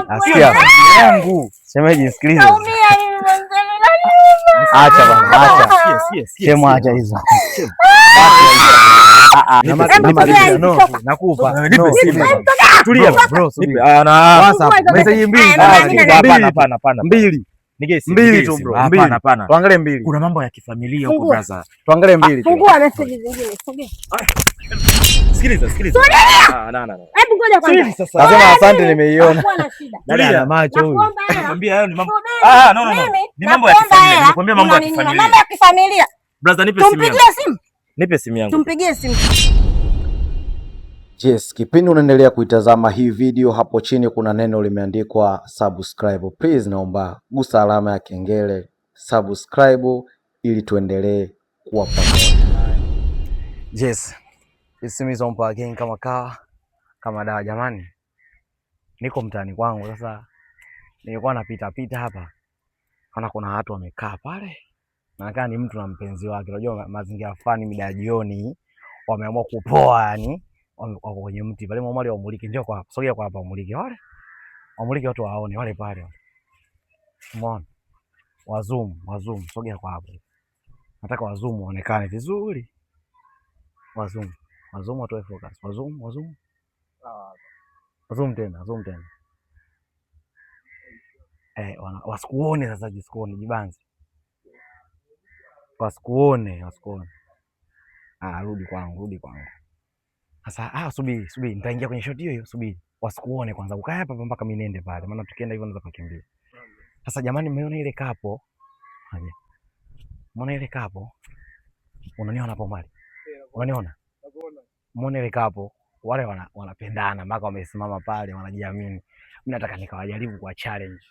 Asikia Yangu. Shemeji, nisikilize. Naumia mimi mwenzenu. Acha bana, acha. Sikia, sikia, sikia. Shemu, acha hizo. Ah, ah, Hebu tulia, no, toka. nakupa. Nipe No, simu. Tulia Bro, bro, Nipe. Ah, na. WhatsApp, message mbili. Aya, mama, mimi na- Hapana, hapana, hapana. Mbili. Nige simu, Mbili nige tu simu. bro, Hapana, mbili. hapana. Tuangalie mbili. Kuna mambo ya kifamilia huko Fungua. brother. Tuangalie mbili. tu. Fungua message zingine. Sogea. Sikiliza, sikiliza. Ah, na, na, na. Hebu ngoja kwanza. Sikiliza sasa. Nasema asante, nimeiona. Hakuwa na shida. Dada ana macho huyu. Nakuomba hela. Nakwambia hayo ni mambo. Subiri. Ah, no, no, no. Mimi, Ni mambo ya nakuomba kifamilia. hela. Nimekwambia mambo ya Unaninyima. kifamilia. Mambo ya kifamilia. Brother, nipe simu yangu. Tumpigie simu. Nipe simu yangu. Tumpigie simu. Yes, kipindi unaendelea kuitazama hii video, hapo chini kuna neno limeandikwa subscribe. Please naomba gusa alama ya kengele subscribe, ili tuendelee kuwa pamoja. Yes. It's me Zompa again kama kawa kama dawa jamani. Niko mtaani kwangu sasa. Nilikuwa napita pita hapa. Naona kuna watu wamekaa pale. Nakaa ni mtu na mpenzi wake. Unajua mazingira fulani mida ya jioni wameamua kupoa yani. Wako kwenye mti pale, mwamali wamulike, njoo kwa hapa. Sogea kwa hapa wamulike wale. Wamulike watu waone wale pale. Umeona? Wazoom, wazoom, sogea kwa hapo. Nataka wazoom waonekane vizuri. Wazoom. Wazoom watoe focus. Wazoom, wazoom. Wazoom tena, zoom tena. Eh, wasikuone sasa, jisikuone, jibanze. Wasikuone, wasikuone. Ah, rudi kwangu, rudi kwangu. Sasa ah, subiri, subiri, nitaingia kwenye shot hiyo hiyo, subiri. Wasikuone kwanza. Ukae hapa hapa mpaka mimi niende pale, maana tukienda hivyo naweza kukimbia. Sasa jamani, mmeona ile couple? Aje. Umeona ile couple? Unaniona hapo mbali? Unaniona? Umeona ile couple? Wale wanapendana mpaka wamesimama pale wanajiamini. Mimi nataka nikawajaribu kwa challenge.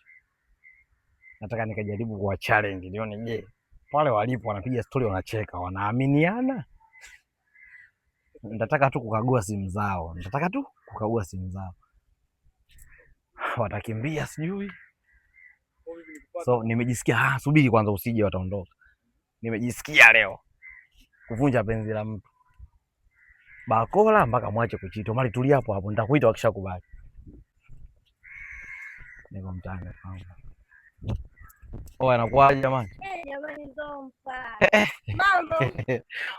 Nataka nikajaribu kwa challenge nione je, pale walipo wanapiga story wanacheka, wanaaminiana? Nitataka tu kukagua simu zao. Nitataka tu kukagua simu zao. Watakimbia sijui. So nimejisikia ah, subiri kwanza usije wataondoka. Nimejisikia leo kuvunja penzi la mtu. Bakola mpaka mwache kuchita. Mali tulia hapo hapo, nitakuita wakishakubali. Niko mtaani kwangu. Oh, anakuaje jamani? Eh, jamani Zompa. Mambo.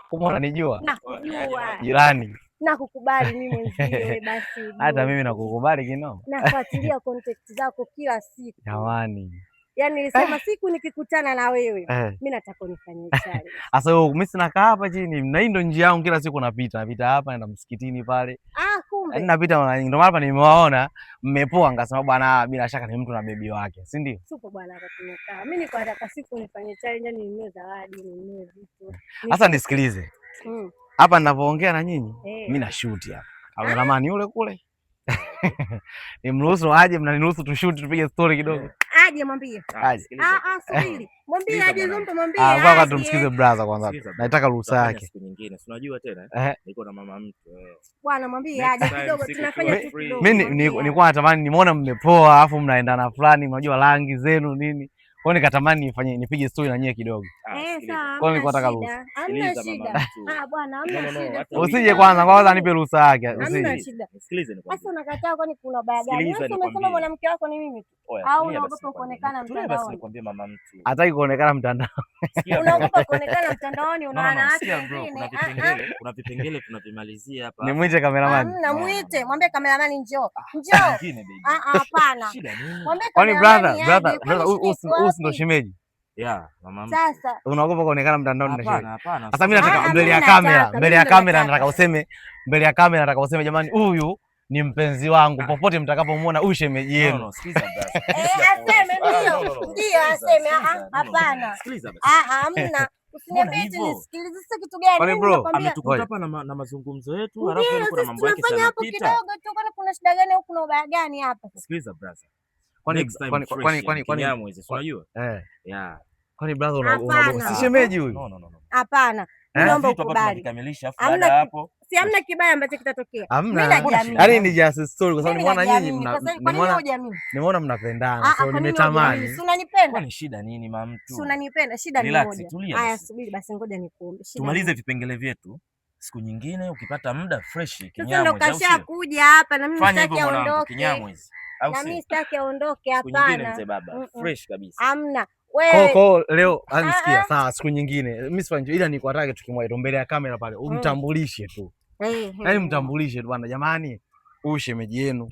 Kumbe unanijua? Nakujua. Jirani. Nakukubali mimi mwenzie basi. Hata mimi nakukubali kinoma. Nafuatilia contact zako kila siku. Jamani. Yaani nilisema siku nikikutana na wewe, mimi nataka unifanyie challenge. Sasa wewe mimi sina kaa hapa chini, na hii ndo njia yangu kila siku napita, napita hapa naenda msikitini pale. Ah, kumbe. Yaani napita mara nyingi. Ndio maana hapa nimewaona mmepoa, nikasema bwana bila shaka ni mtu na bebi wake, si ndio? Tupo bwana hapa tumekaa. Mimi niko nataka siku unifanyie challenge, yani ninunue zawadi, ninunue vitu. Sasa nisikilize. Hapa ninavyoongea na nyinyi, mimi na shoot hapa. Cameraman yule kule. Nimruhusu aje, mnaniruhusu tushoot tupige story kidogo? Aje mwambie. Aje. Ah, ah, subiri. Mwambie Sikiliza aje bwana. Zompa, mwambie Ah, ngoja aje. tumsikize brother kwanza. Sikiliza bro. Nataka ruhusa Tutafanya yake. siku nyingine. Si unajua tena eh? Niko na mama mtu eh. Bwana mwambie Next aje time kidogo, siku tunafanya tuwe tu free. kidogo. Mimi Mwambie aje. nilikuwa natamani nimeona mmepoa alafu mnaendana fulani, mnajua rangi zenu nini. Kwa hiyo nikatamani nifanye nipige story na nyie kidogo. Ah, Eh, sikiliza. sawa, Kwa hiyo hamna nilikuwa nataka shida. ruhusa. Hamna Sikiliza mama shida. mtu. Ah, bwana, hamna No, no, no, shida. hata Usije kwanza, kwanza nipe ruhusa yake. Hamna Usije. shida. Nisikilize nikwambie. Sasa unakataa kwani kuna baya gani? Sikiliza Wewe umesema nikwambie. mwanamke wako ni mimi tu. Oya, Au tulia basi unaogopa nikwambie. kuonekana Tulia basi mtandaoni? nikwambie mama mtu. Hataki kuonekana mtandao. Sikia bro. Unaogopa kuonekana mtandaoni, No, una no, no, wanawake sikia bro, wengine. kuna Ah, ah. vipengele, kuna vipengele tunavimalizia hapa. Nimwite cameraman. Hamna, muite, mwambie kameramani njoo. Njoo. Nyingine baby. Ah, ah, hapana. Shida nini? Mwambie Kwani kameramani brother, aje, brother, kwani brother, shida iko huyu si ndo wapi? shemeji? Yeah, mama mtu. Sasa Unaogopa kuonekana mtandaoni na shemeji? Hapana, hapana. Sasa mimi nataka Ah, mbele ya mimi kamera, nataka, mbele ya mimi kamera nataka. nataka useme, mbele ya kamera nataka useme jamani huyu ni mpenzi wangu, popote mtakapomuona huyu shemeji No, yenu. no, sikiliza brother. Eh, aseme Ah, ndio. no, no, no. Ndio Sikiliza, aseme, ah, sikiliza. No, no, no. hapana. Sikiliza basi. Ah, ah, hamna. Usiniambie eti hivyo? nisikilize sasa kitu gani? Kwani Mimi bro, nakwambia Ametukuta Ngoja. hapa na mazungumzo yetu, alafu ndio yani kuna sisi mambo yake tunafanya hapo yanapita. kidogo tu, kwani kuna shida gani au kuna ubaya gani hapa? Sikiliza brother. Kwani Next time kwani fresh, kwani yani kwani kwani Kinyamwezi, si unajua? eh, Yeah. kwani brother Hapana. unaogopa? Si shemeji huyu? No, no, no, no. Hapana. Eh? Mimi naomba Vitu hapa ukubali. tunavikamilisha afu Hamna baada ya hapo Si hamna kibaya ambacho kitatokea. Mimi Hamna. najiamini. Yaani ni just story kwa sababu Mimi nimeona nyinyi najiamini. mna Kwa sababu kwa nini nimeona hujiamini? nimeona mnapendana. Ah, ah, So kwa nini hujiamini? nimetamani. Si unanipenda? kwani shida nini mama Si mtu? unanipenda? Shida ni Relax, moja. tulia Haya, basi. subiri basi, ngoja nikuombe. Shida ni Tumalize vipengele vyetu. Siku nyingine ukipata muda fresh Sasa ndo Kinyamwezi, au kasha sio? kuja hapa na mimi Fanya sitaki hivyo mwanangu, aondoke. Kinyamwezi. Au Na si? mimi sitaki aondoke, Siku nyingine hapana. mzee baba. Mm-mm. Fresh kabisa. Hamna. Kwa Wewe kwa leo anisikia Ah, ah. sawa, siku nyingine mimi sifanyi, ila nikuatake tukimwaita mbele ya kamera pale umtambulishe tu, yaani mtambulishe tu bwana, jamani, huyu shemeji yenu.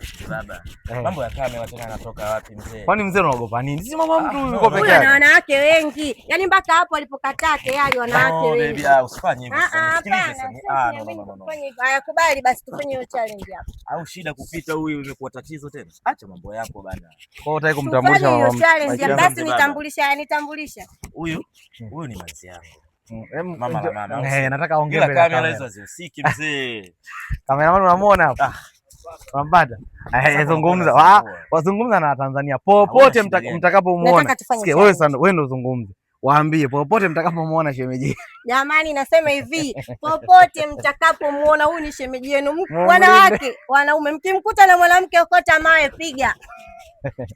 Mzee baba. Eh. Mambo ya kamera tena yanatoka wapi mzee? Kwani mzee unaogopa nini? Si mama mtu Ah, yuko no, peke huyu ana yake. wanawake wengi, yaani mpaka hapo alipokataa tayari wanawake No, wengi. baby, ah, usifanye hivyo Ah, sasa. ah, Nisikilize hapana, sasa. sio Ah, no, no, mimi no, no, no. kufanya hivyo. Haya, kubali basi tufanye hiyo challenge hapa. Au shida kupita huyu imekuwa tatizo tena. Acha mambo yako bana. Kwa hiyo hutaki Tufanye kumtambulisha hiyo mama mtu. challenge Maisha basi, mzee baba. nitambulisha, nitambulisha. Huyu huyu ni manzi yangu. Em, Mama la mama, au eh, sio? nataka aongee Ila mbele ya kamera kamera. hizo hazihusiki mzee. Kameraman unamuona hapa? Ah. Unampata? Eh, Sasa zungumza. unakuwa Ah, unasumbua. wazungumza na Watanzania Hauna popote shida gani? mtakapomuona. Nataka tufanye Sikia wewe challenge. sana, wewe ndio zungumze. Waambie popote mtakapomuona shemeji. Jamani, nasema hivi, popote mtakapomuona huyu ni shemeji yenu, Mumlinde. wanawake, wanaume, mkimkuta na mwanamke okota mawe, piga.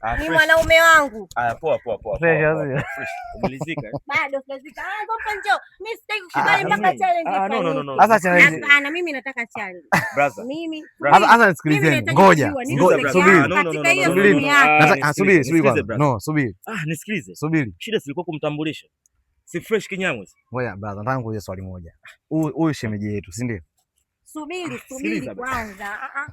Ah, Ni fresh. mwanaume wangu. Aya, poa poa poa. Fresh, Poa, poa, sio? poa, fresh. Umelizika eh? Bado sijazika. Ah, ngopa njoo. Mimi sitaki kukubali Ah, mpaka mimi. challenge Ah, no, no, no, ifanyike. no. Sasa challenge. Hapana, mimi nataka challenge. Brother. Mimi Brother. Sasa sasa mimi nisikilizeni. nahitaji Ngoja. kujua niko Ngoja, peke subiri. yangu No, no, no, katika no, hiyo no, no, simu no. yake. Ah, Nataka ah, subiri, nisikilize, subiri nisikilize kwanza. brother. No, subiri. Ah, nisikilize. Subiri. Shida silikuwa kumtambulisha. Si fresh Kinyamwezi. Ngoja brother, nataka nikuulize swali moja. Huyu huyu shemeji yetu, si ndio? Subiri, subiri Sikiliza basi. kwanza. Ah, ah.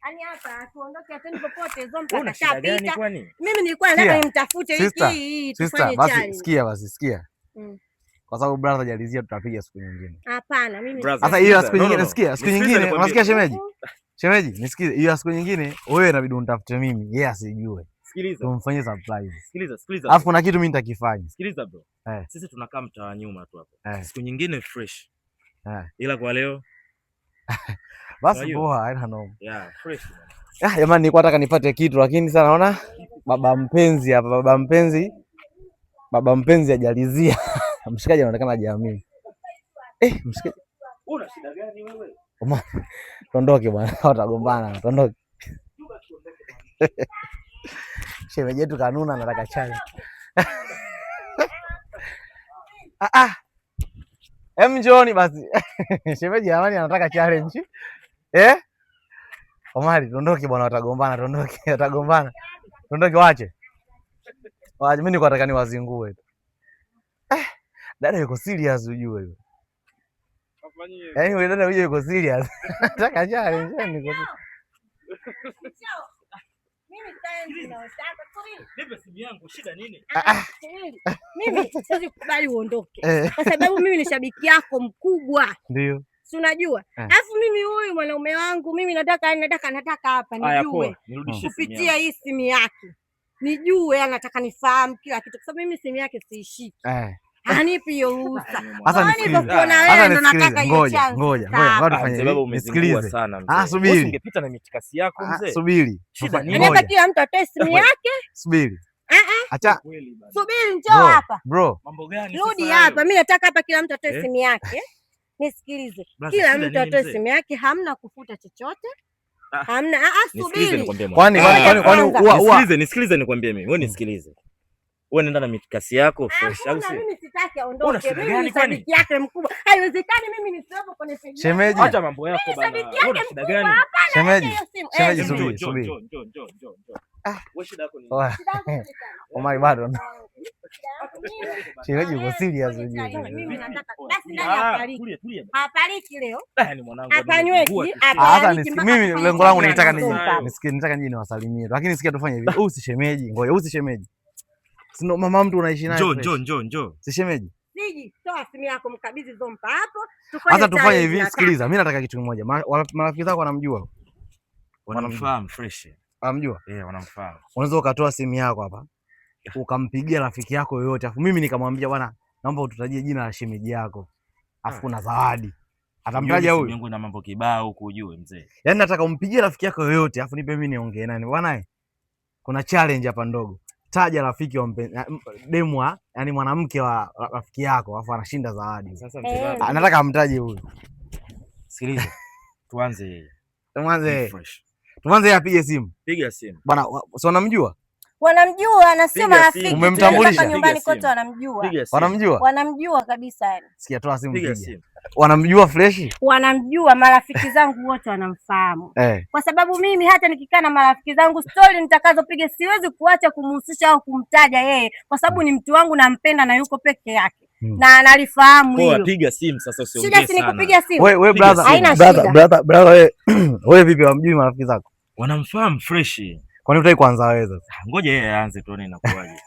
Yaani hapa tuondoke hatuendi popote, Zompa Wewe una shida gani kashapita. kwani? Mimi nilikuwa nataka Sikia. nimtafute hiki Sister, hii sister, tufanye basi challenge. sikia basi sikia. Mm. Kwa sababu brother hajalizia tutapiga siku nyingine. Hapana, mimi Brother, Sasa hiyo sikiliza. siku No, no, nyingine no. sikia, siku Nisikilize nyingine nikwambie. unasikia shemeji? Mm. Shemeji, nisikize, hiyo siku nyingine wewe inabidi unitafute mimi, yeye asijue. Sikiliza. Tumfanyie surprise. Sikiliza, sikiliza. Alafu kuna kitu mimi nitakifanya. Sikiliza bro. Eh. Sisi tunakaa mtaa wa nyuma tu hapa. Eh. Siku nyingine fresh. Eh. Ila kwa leo, Basi Unajua? poa, haina noma. yeah, fresh. Man. Ah, jamani nilikuwa nataka nipate kitu lakini sasa naona baba mpenzi hapa, baba mpenzi, baba mpenzi hajalizia. Mshikaji anaonekana hajaamini. Eh, mshikaji Una shida gani wewe? tuondoke bwana, watagombana, tuondoke. Shemeji yetu kanuna, anataka chai. Ah, ah. Em, njooni basi. Shemeji jamani anataka challenge. Eh? Omari, tuondoke bwana, watagombana, tuondoke, watagombana. Tuondoke, waache. Waache, mimi niko nataka niwazingue tu. Eh, dada yuko serious ujue yule. Yaani yule dada huyo yuko serious. Anataka challenge, yani niko Njoo. Mimi challenge ninayotaka. Subiri. Nipe simu yangu, shida nini? Ah, subiri. Mimi siwezi kukubali uondoke. Eh, Kwa sababu mimi ni shabiki yako mkubwa. ndio. Si unajua? Eh. Alafu mimi huyu mwanaume wangu mimi nataka nataka nataka hapa Aya, nijue poa. Nirudishie simu kupitia yangu. hii simu yake. Nijue anataka nifahamu kila kitu kwa sababu mimi simu yake siishiki. Eh. Hanipi hiyo ruhusa. Sasa Kwani nisikilize. nilivyokuona Sasa wewe ndo nisikilize. nataka hiyo Ngoja, chance ngoja, sasa ngoja, ngoja hapa. Ah, tufanye mzee baba hivi. umezingua Nisikilize. sana mzee. Ah, Wewe subiri. ungepita na mitikasi yako Ah, mzee. subiri. Shida Tufa- nini? Yaani hapa Ngoja, kila mtu atoe simu yake. subiri. Ah, ah, Acha Kweli bana. subiri njoo bro, hapa. bro. Mambo gani Rudi sasa hapa. hayo? Mimi nataka hapa kila mtu atoe Eh? simu yake. Nisikilize. Brother, Kila shida mtu nini atoe mzee? simu yake, hamna kufuta chochote. Ah, Hamna. Ah, ah, Nisikilize subiri. nikwambie mwanangu. Kwani Ngoja kwani kwani kwanza. huwa huwa Nisikilize, nisikilize nikwambie mimi. Wewe nisikilize. Wewe nenda na mitikasi yako fresh au Hakuna, sio? mimi sitaki Una aondoke. shida Mimi gani ni kwani? shabiki yake mkubwa. Haiwezekani mimi nisiwepo kwenye peji yake. shemeji, Acha mambo yako Mimi bana. shabiki Wewe una yake shida mkubwa. gani? Hapana, acha shemeji, hiyo simu. Eh, shemeji, Njoo, subiri, njoo, subiri. njoo, njoo, njoo, njoo, njoo. Ah, Wewe shida yako ni oa. Shida yangu ni sana. Omari bado. Shida yangu mimi. Shemeji yuko Wewe serious kwenye ujue. challenge, mimi nataka basi ndani Ah, hapariki. tulia, tulia. Hapariki leo. Ah, ni mwanangu Hapanyweki, amezingua Ah, sasa hapariki nisikie mpaka mimi tufanye lengo langu challenge nilitaka na nije Zompa. nisikie nitaka nije niwasalimie. Lakini sikia tufanye hivi. Huyu si shemeji, ngoja huyu si shemeji. Si ndo mama mtu unaishi naye Njoo, fresh. njoo, njoo, njoo. Si shemeji. Siji, toa simu yako mkabidhi Zompa hapo. Tufanye Sasa tufanye challenge hivi, nataka. sikiliza, mimi nataka kitu kimoja. Marafiki zako wanamjua? Wanamfahamu fresh. Wanamjua? Eh, wanamfahamu. Unaweza ukatoa simu yako hapa ukampigia rafiki yako yoyote, afu mimi nikamwambia bwana, naomba ututajie jina la shemeji yako, afu kuna zawadi. Atamtaja Ujue simu huyu? yangu ina mambo kibao huku ujue mzee. Yaani nataka umpigie rafiki yako yoyote, afu nipe mimi niongee nani bwana, kuna challenge hapa ndogo. Taja rafiki wa demu wa, yani mwanamke wa rafiki yako, afu anashinda zawadi. Sasa mzee Eh. baba, Ah, nataka amtaje huyu. sikiliza. Tuanze Tuanze, fresh. tuanze, yeye apige simu Piga simu. bwana, si wanamjua? Wanamjua na sio Piga marafiki. simu. Umemtambulisha? Mpaka nyumbani Piga kwetu simu. wanamjua. Piga simu. Wanamjua? Wanamjua kabisa yani. Sikia, toa simu Piga piga. simu. Wanamjua fresh? Wanamjua, marafiki zangu wote wanamfahamu. Eh. Kwa sababu mimi hata nikikaa na marafiki zangu stori nitakazopiga siwezi kuacha kumhusisha au kumtaja yeye, kwa sababu ni mtu wangu, nampenda na yuko peke yake na analifahamu Poa, hilo. piga simu sasa, usiongee Shida si sana. nikupiga simu? Wewe we Piga brother, simu. Haina brother, shida. brother, brother wewe wewe vipi, wamjui marafiki zako? Wanamfahamu fresh. Kwani hutaki kuanza wewe sasa? Ngoja yeye aanze tuone inakuwaje.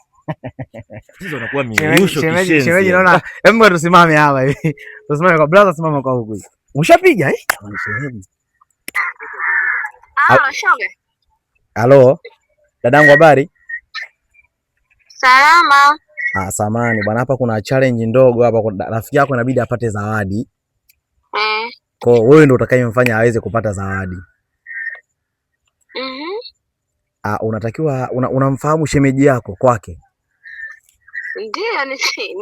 Tatizo anakuwa Shemeji, miyeyusho shemeji, kishenzi. shemeji naona hebu ngoja tusimame hapa hivi. Tusimame kwa brother, simama kwa huku. Ushapiga eh? Jamani shemeji. Halo, shoga. Halo. Dadangu habari? Salama. Ah, samani bwana, hapa kuna challenge ndogo hapa, kuna rafiki yako inabidi apate zawadi. Kwa hiyo wewe ndio utakayemfanya aweze kupata zawadi. Ah, unatakiwa unamfahamu shemeji yako kwake? Ndiyo,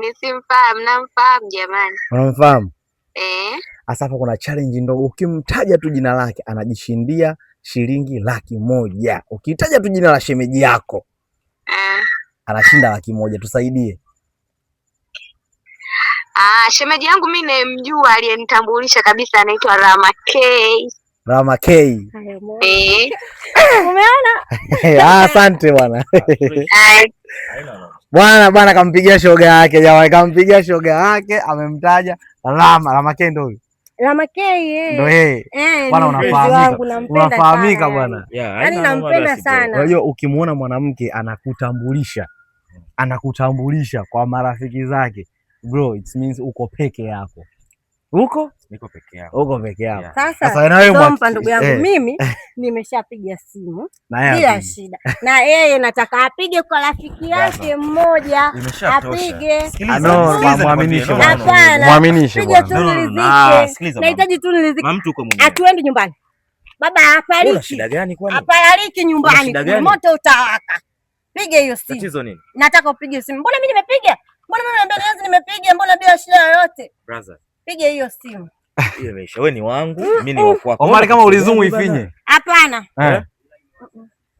nisimfahamu, namfahamu jamani. Unamfahamu? Eh. Sasa hapa kuna challenge ndogo, ukimtaja tu jina lake anajishindia shilingi 100,000. Ukitaja tu jina la shemeji yako anashinda 100,000. Tusaidie. Ah, shemeji yangu mimi nimemjua, aliyenitambulisha kabisa anaitwa Rama K. Rama K. Haya, umeona? Eh. Umeona? Ah, asante bwana. Ai, Bwana bwana kampigia shoga yake jamani, kampigia shoga yake, amemtaja Rama. Rama K ndio huyu. Rama K eh. Ndio yeye. Eh, Bwana ni mpenzi unafahamika. wangu, nampenda Unafahamika sana bwana. Yeah, Yaani haina noma nampenda basi bro. sana. Unajua ukimuona mwanamke anakutambulisha, anakutambulisha kwa marafiki zake, bro, it means uko peke yako. Uko? Niko peke yangu. Uko peke yako. Yeah. Sasa Sasa na wewe Sompa ndugu yangu mimi nimeshapiga simu na yeye bila apige. shida, na yeye nataka apige kwa rafiki yake mmoja Imeshatosha. apige. Sikiliza, No, sikiliza muaminishe nikwambie. No, no, no. Hapana. Muaminishe Piga bwana. tu No, no, no, no. Ah, nilizike, sikiliza mama. nahitaji tu nilizike. Mama mtu uko mwenyewe. Hatuendi nyumbani baba, Una hapariki shida gani kwani? haparariki Una nyumbani, shida gani? moto utawaka. Piga hiyo simu, Tatizo nini? nataka upige simu. Mbona mimi nimepiga? Mbona mimi naambia nianze nimepiga? Mbona bila shida yoyote? Brother, Piga hiyo simu. hiyo imeisha. Wewe ni wangu, mimi ni wa kwako. Omari, kama ulizumu Bana. ifinye. Hapana, Eh.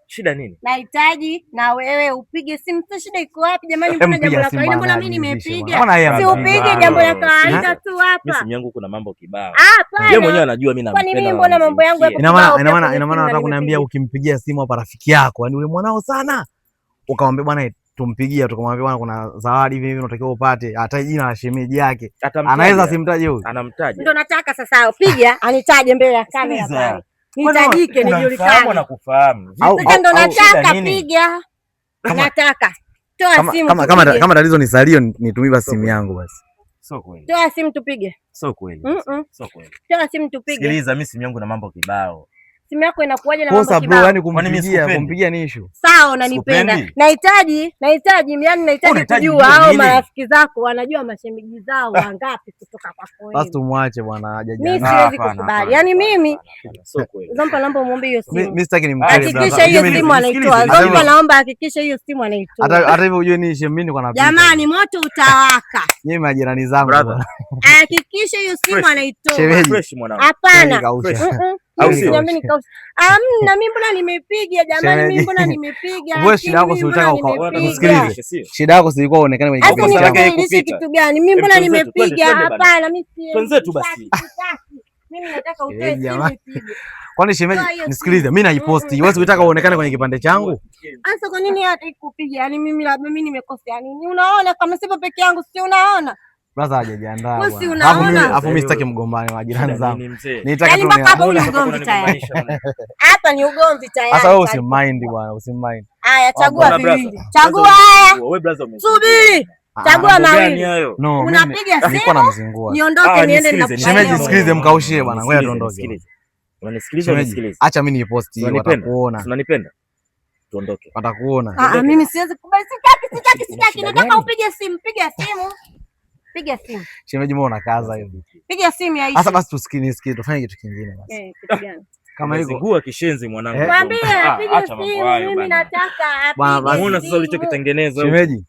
Shida nini? nahitaji na wewe upige simu. Sasa shida iko wapi jamani? Hem, Mbona jambo piga la simu kawaida, mbona bwana, mimi ajiridhishe nimepiga? bwana. Mbona yeye Si amepiga? upige jambo la Bro, kawaida tu Mimi hapa. simu yangu kuna mambo kibao. Hapana. Yeye mwenyewe anajua mimi Kwani nampenda. mimi mbona mambo yangu yapo Ina maana kibao ina pia maana kwenye ina maana simu na nataka kuniambia nimepiga. ukimpigia simu hapa rafiki yako, yani ule mwanao sana, ukamwambia bwana tumpigie, tukamwambia bwana kuna zawadi hivi hivi unatakiwa upate, hata jina la shemeji yake anaweza asimtaje huyu. Anamtaja. Ndio nataka sasa piga anitaje mbele ya kamera Sikiliza. pale. Nitajike Unamfahamu nijulikane. anakufahamu. Sasa ndo Au- shida nataka nini? piga. Nataka. Toa Kama simu kama kama, tupige. kama tatizo ni salio, nitumie basi simu yangu basi. Sio kweli. Toa simu tupige. Sio kweli. Sio kweli. Toa simu tupige. Sikiliza, mimi simu yangu na mambo kibao. Simu yako inakuwaje na mambo Kosa bro, kibao? yani Kwani mimi kumpigia sikupendi? kumpigia ni issue. Sawa, unanipenda. Sikupendi? Nahitaji, nahitaji, yani nahitaji Unahitaji kujua kujua hao nini? marafiki zako wanajua mashemeji zao wangapi kutoka kwako Basi wewe. tumwache bwana Mimi hajajiandaa. siwezi Hapana, kukubali. hapana, Yaani hapana, mimi hapana, hapana. Sio kweli. Zompa, naomba muombe hiyo simu. Mimi sitaki nimkere Hakikisha brother. hiyo Ujue mimi simu anaitoa. nisikilize, Zompa, naomba hakikisha hiyo simu anaitoa. Hata hivyo ujue ni issue, mimi niko napita. Jamani, moto utawaka. Nyinyi majirani zangu Brother. bwana. Hakikisha hiyo simu Fresh. anaitoa. Shemeji. Fresh mwanangu. Hapana. Kausha. Au Mimi sio? siamini nikausha. Amna, mimi mbona nimepiga jamani, mimi Shemeji. mbona nimepiga? Wewe shida yako lakini si mimi ulitaka mbona nimepiga? Nisikilize. Sio. Shida yako si ilikuwa uonekane kwenye Sasa kipindi Kosa lake changu. nikudhalilishe kupita. kitu gani? Mimi mbona Hebu twenzetu, nimepiga? twende, twende bana. Hapana, mimi siwezi. Twenzetu basi. Sitaki, sitaki. Mimi nataka utoe Eh, simu jamani. ipige. Kwani shemeji, Toa hiyo nisikilize, simu. mimi naiposti. Wewe unataka uonekane kwenye kipande changu? Sasa kwa nini hata ikupiga? Yaani mimi labda mimi nimekosea nini? Unaona kama sipo peke yangu, si unaona? Brother hajajiandaa Wewe si bwana. Alafu mimi unaona? alafu mimi sitaki mgombane na jirani Shida zangu. nini mzee? Nitaka Yaani tu mpaka hapo ni ni ugomvi tayari. Unanigombanisha. Hapa ni ugomvi tayari. Sasa wewe usimind bwana, usimind. Haya, chagua Bwana brother. viwili. Chagua haya. Wewe brother umezingua. Subiri. Chagua Mambo gani mawili. hayo? No, mimi Unapiga nilikuwa simu namzingua. niondoke Ah, niende nisikilize, ninakufanyia. Shemeji, no, nisikilize, no, no, mkaushie no, bwana, ngoja nisikilize, tuondoke. nisikilize. Unanisikiliza, Shemeji, unisikilize. acha mimi niiposti hii, Unanipenda? watakuona. Unanipenda? Tuondoke. Watakuona. Ah, ah, mimi siwezi kukubali. Sitaki, sitaki, Una sitaki. shida Nataka gani? upige simu, piga simu. Piga simu. Shemeji, mbona unakaza hivi? Piga simu ya Sasa basi tusikilize, tufanye kitu kingine basi. Eh, kitu gani? Kama hivyo. Umezingua kishenzi mwanangu. Eh. Mwambie Ah, apige acha mambo simu, hayo mimi bana. nataka Bwana, apige basi. Umeona sasa simu. ulichokitengeneza huko? Shemeji,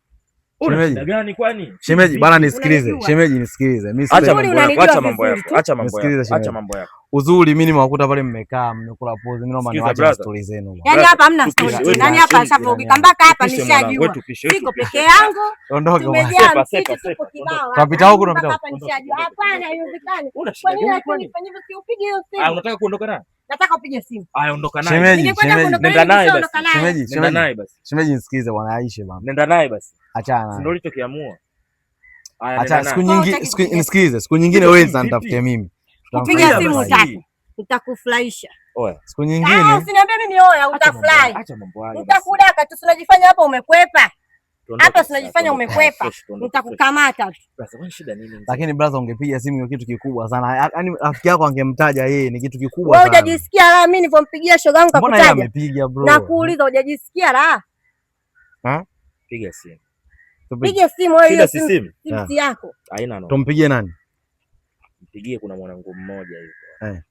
Una Shemeji. shida gani kwani? shemeji, bana nisikilize. Unanijua. Shemeji nisikilize. Mimi Acha sipendi. Uzuri mambo yako, unanijua acha mambo vizuri yako, tu. acha mambo Nisikilize yako, acha shemeji. mambo yako. Uzuri mimi nimewakuta pale mmekaa mmekula pozi. Mimi naomba Sikiza, niwache na brother. stori zenu bwana. Yaani hapa hamna Tupishe, story wewe tena. Yaani hapa tupishe, ashavurugika mpaka hapa Tupishe mwanangu, wewe nishajua. tupishe, wewe Siko tupishe. peke yangu. Ondoka bwana. Tumejaa Sepa, msitu sepa, tupo sepa. kibao hapa. Tunapita huku, Yaani tunapita mpaka huku. hapa nishajua. Hapana, haiwezekani. Una shida Kwa nini gani lakini kwani? nifanye hivyo? Si upige hiyo Ah, simu. unataka kuondoka naye? Nataka upige simu. Aya, ondoka naye. Shemeji, Ningekwenda shemeji. kuondoka Nenda naye, naye ningeshaondoka basi. naye. Shemeji, Nenda shemeji. naye basi. Shemeji nisikize bwana, aishe bwana. Nenda naye basi. Achana Si naye. ndio ulichokiamua? Aya, Acha nenda siku naye. Kwa nyingi hutaki siku, kupiga nisikilize, siku nyingine Kupiga wewe simu sasa vipi? nitafute mimi. Kupiga Tutamfurahisha simu basi. utaki. Nitakufurahisha. Oya. Siku Ah, nyingine usiniambie mimi oya, Acha mambo utafurahi. hayo, acha mambo hayo basi. Nitakudaka tu, si unajifanya hapa umekwepa. Tuondoke Hapa si sasa, unajifanya tuondoke. umekwepa. Fresh, tuondoke, fresh. Nitakukamata tu. Brother, kwani shida nini mzee? lakini brother, ungepiga simu hiyo kitu kikubwa sana. Yaani rafiki yako angemtaja yeye ni kitu kikubwa Wewe sana. hujajisikia raha mimi nilivyompigia shoga yangu Mbona yeye kakutaja? amepiga bro? Na kuuliza hujajisikia raha? Piga simu. Tupige. Piga simu wewe hiyo Shida si simu simu? simu si yako. Haina noma. Tumpigie nani? Mpigie, kuna mwanangu mmoja yuko. Eh.